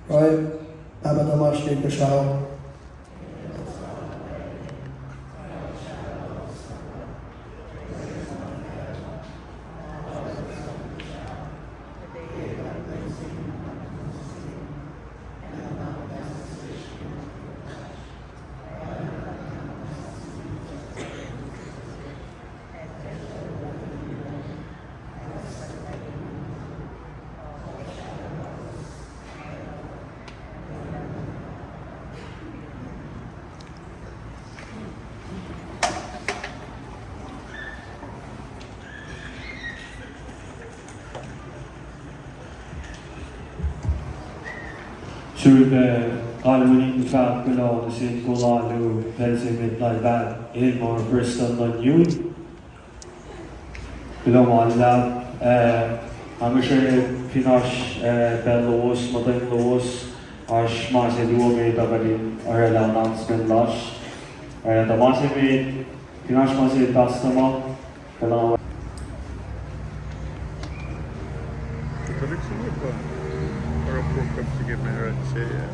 Pruhe. Pahpah tuhmasr ke inkuhsrao. Sulpac, kalweni fahk kuloh nuh sin kol alu pacl se met lal Pat Elmar Preston luhn yun. Kuloh ma luhlahp, eh, nga ngihsre fin oasr, eh, pacl lowos, muhtweng lowos, oasr ma se luo met tuh kuht in orwaclah announcement lasr. Eh, tuh ma se met, fin oasr ma se pastor ma, kuloh. Tuhlihk se inge pa oruh program se ke marriage se, eh.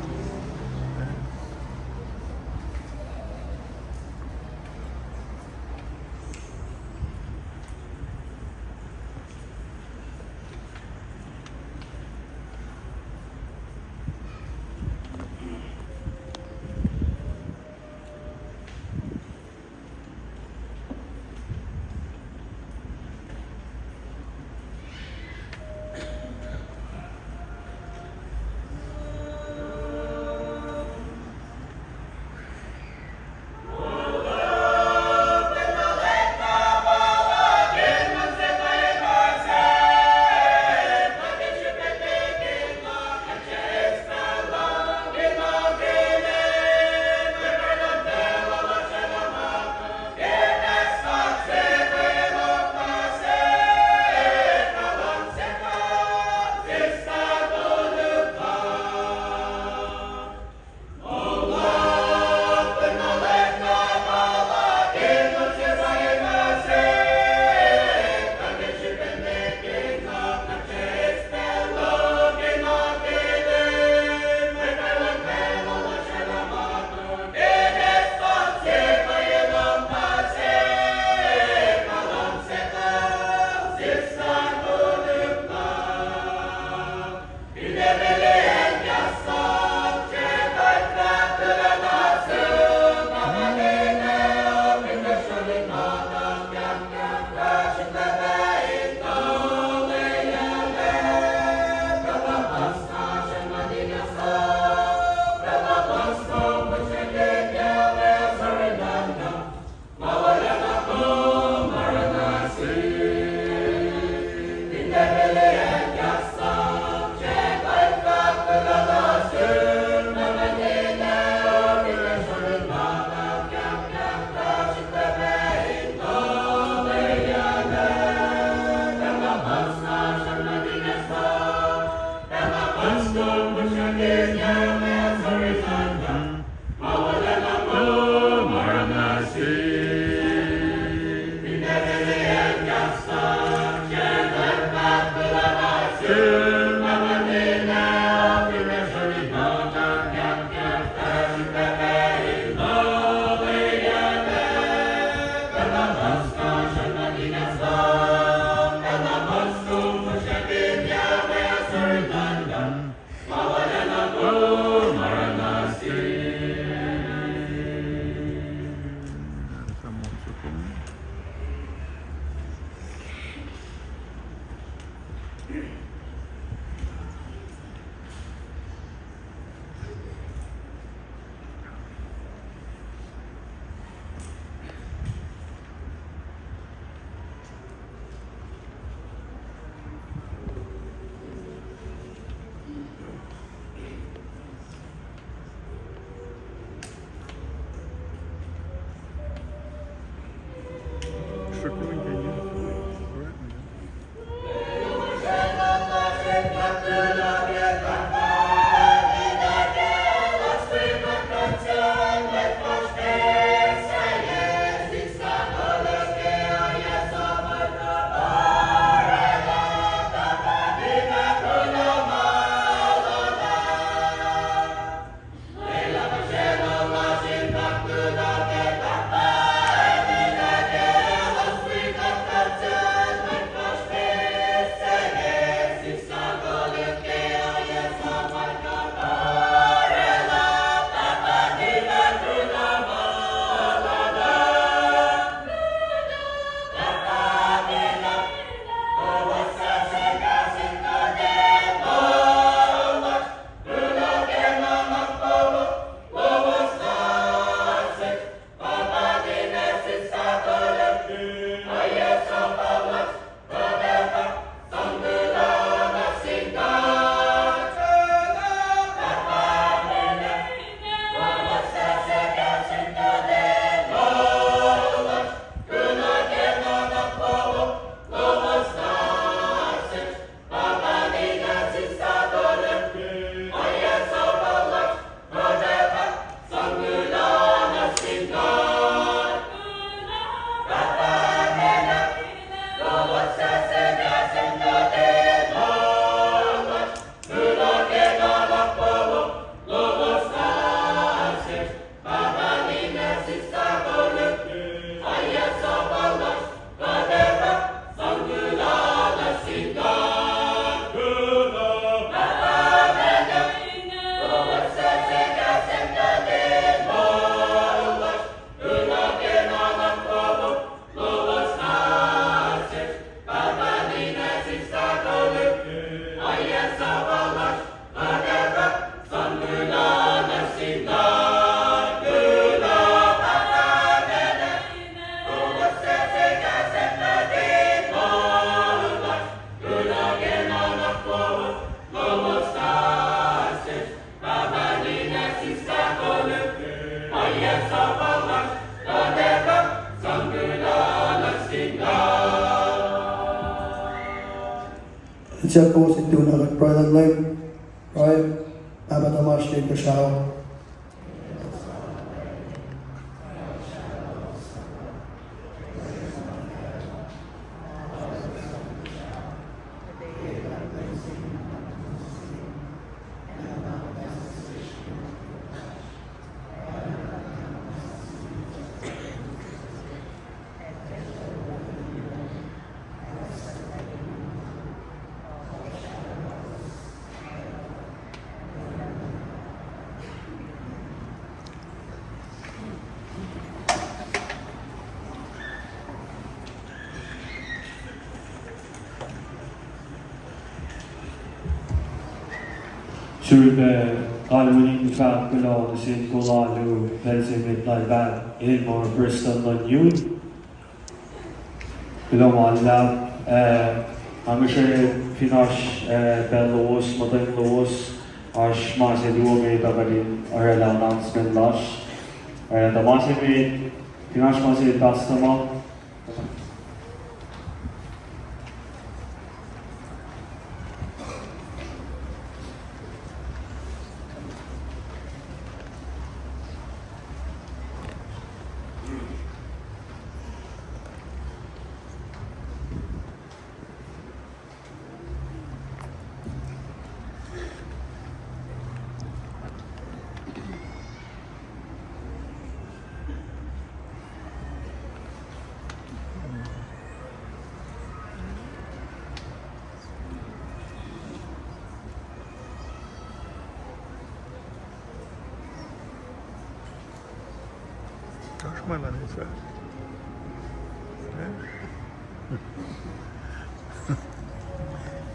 Siyuck kowos in tuhkuh nuh ke pruhe luhn Leum. Pruhe. Pahpah tuhmasr Inkuhsrao, sulpac kalweni fahk kuloh nuh sin kol alu pacl se met lal pahpah Elmer Preston luhn yun. Kuloh ma luhlahp, eh, nga ngihsre fin oasr, eh, pacl lowos, muhtweng lowos, oasr ma se luo me tuh kuht in orwaclah announcement lasr. Eh, tuh ma se met, fin oasr ma se pastor ma. Oasr ma luhn Israel. Eh?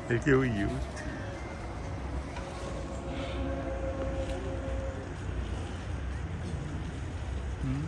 El ke wi yut. Hmm?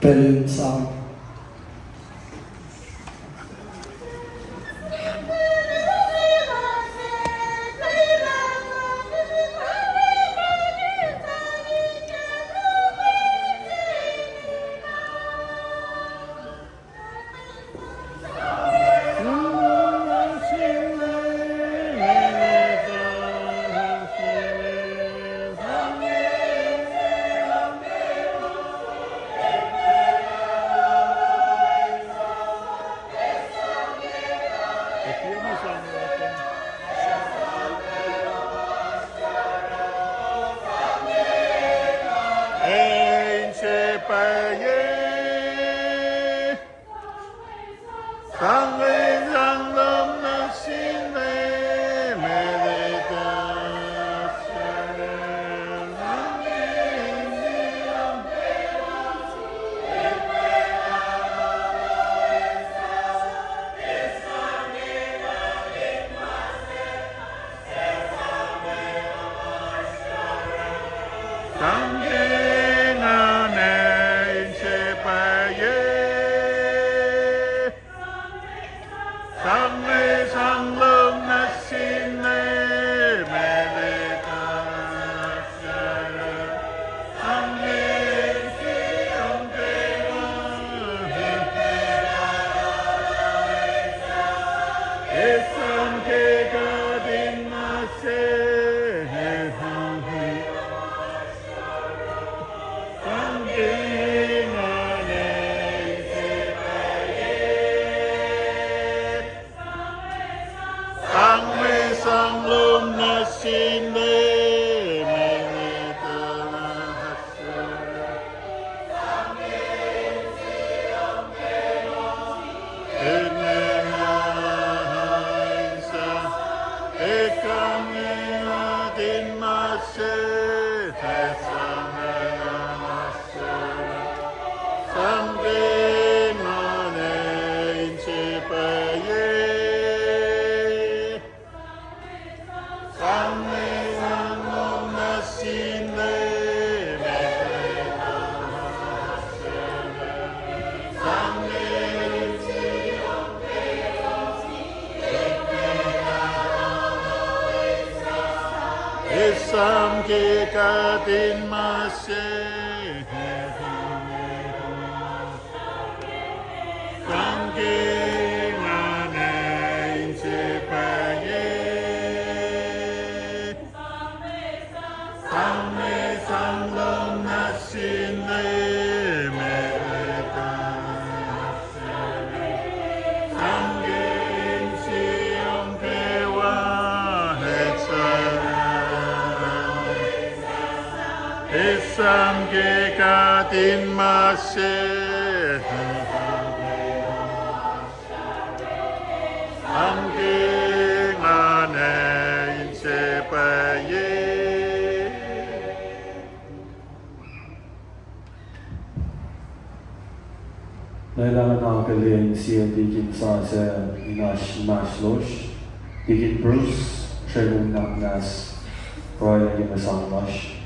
Pacl in sang. Inse pwacye. Sang, sang lom nuh sin me, meet uh. Sang ke nga ne inse pwacye. Sang me sang lom nuh sin me, meet uh. Sang ke, sang ke, sang ke kuht in ma se, sang ke nga ne inse pwacye. Sang me sang lom nuh sin me, meet uh. Sang ke nga ne inse pwacye. Sang me sang lom nuh sin me, meet uh. Sang ke, sang ke kuht in ma se. Sang ke nga ne inse pwacye. Sang me sang lom nuh sin me, meet uh. Sang ke insiyom kwewa, etuh sang ke kuht in ma se. Sang ke nga ne inse pwacye. Lwelah nga akihlen sie tikin sasuc in oasr inmahsrlosr, Tikin Bruce, srwaclah nuhnak muhnahs, pruhe nuh ke mwe sang lasr.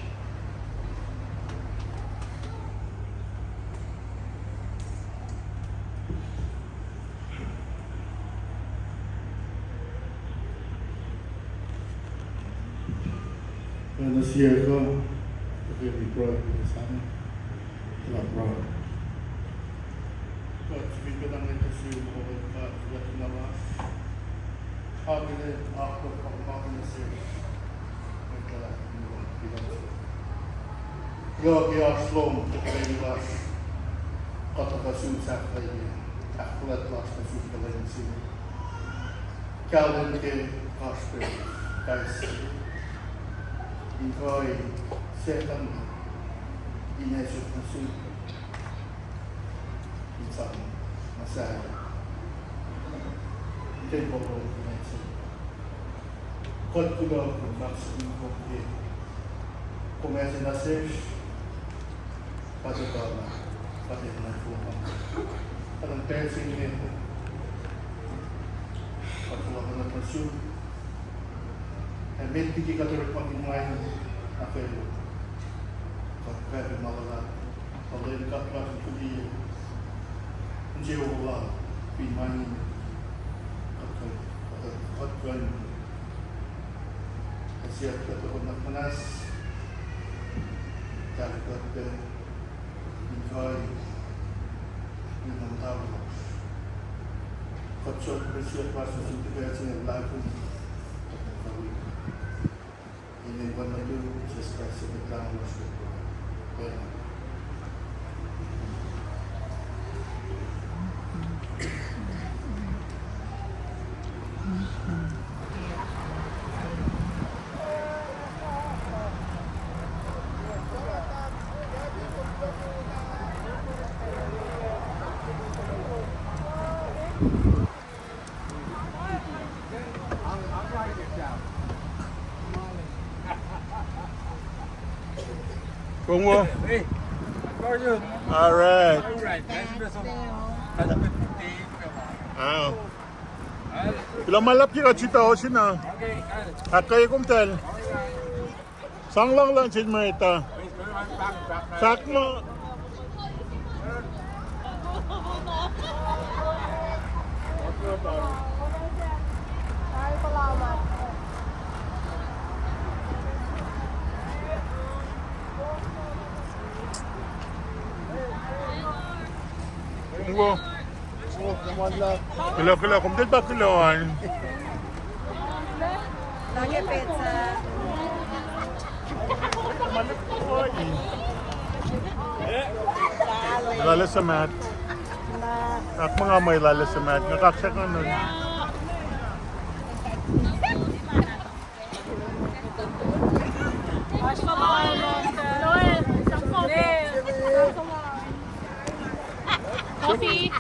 Nga nuh siyuck uh, tukeni pruhe ke sang, kuht pruhe. Kuht sifilpac ngetang nuh sum, O God, kuht na lasr. Akihlen akwuck ma nuh sesr. Kuloh ke oasr lom, tuhkweni lasr. Kuht tuhkuh sum sahflahiyac, ahkfuhlwact lasr nuh sum ke lwen se. Kahlwem ke kasrpel kais sie. In kuh in sahflah in esot nuh sum. In sang ma sahyac. Tempuhl lom in esot. Kuht kuloh kom, kaksakihn kom ke kom ase nuh sesr, kuht etuh na, kuht enenuh in fohlohk. Kuht in pacl se inge, kuht fohlohk nuh sum. Ac met liki kuht orekmakihn ma inge, na pwacye, kuht Pahpah ma luhlahp, pa Leum God lasr in fihliyac, insewowo lal, fin ma inge, kuht kuh, kuht kuh in siyuck kuht, kuht nuhnak muhnahs, kahsruh kuht pac in kuh in muhta lasr. Kuht siyuck, kuht siyuck lasr nuh sin tuh pacl se inge luhlahlfongi, kuht nuh kwewa. Inen Wen nuhtum, Jisus Kraist, Mwet Lahngo lasr. Amen. Kongo. Hey, how are you? All right. All right. Happy birthday. Happy birthday. Wow. Kuloh ma luhlahp ke kuht sita ohsun ah. Ahkkweye komtahl. Sang luhngse luhn Saint Marita. Fahk muh. Kuloh, kuloh, kom tiac pa kuloh an. Lale suhmaht. Ahkmuhnga muh lale suhmaht. Nga kaksak nga nun. Coffee.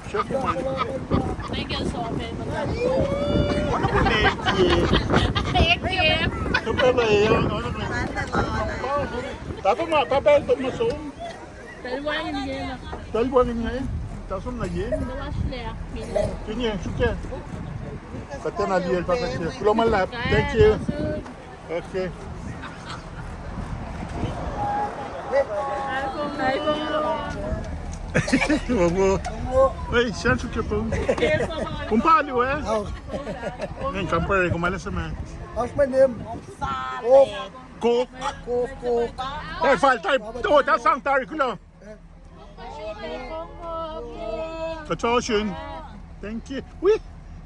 Thank you so much. Thank you. Tupela e, ano, ano. Tapa ma, tapa el tama som. Talwangin nge. Talwangin nge. Tasom na yen. Kinye, suke. Katena liel pa kase. Kuloh ma luhlahp. Thank you. Okay. Wowo. Hey, siyah suk ke pung. Kom pa liwe? Ngan compare kom ale seme. How's my name? Kok. Kok, kok. Hey, fal, tai, oh, ta sang tari kulo. Kuht ohsun. Thank you. Wi,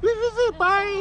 wi, wi, wi, bye.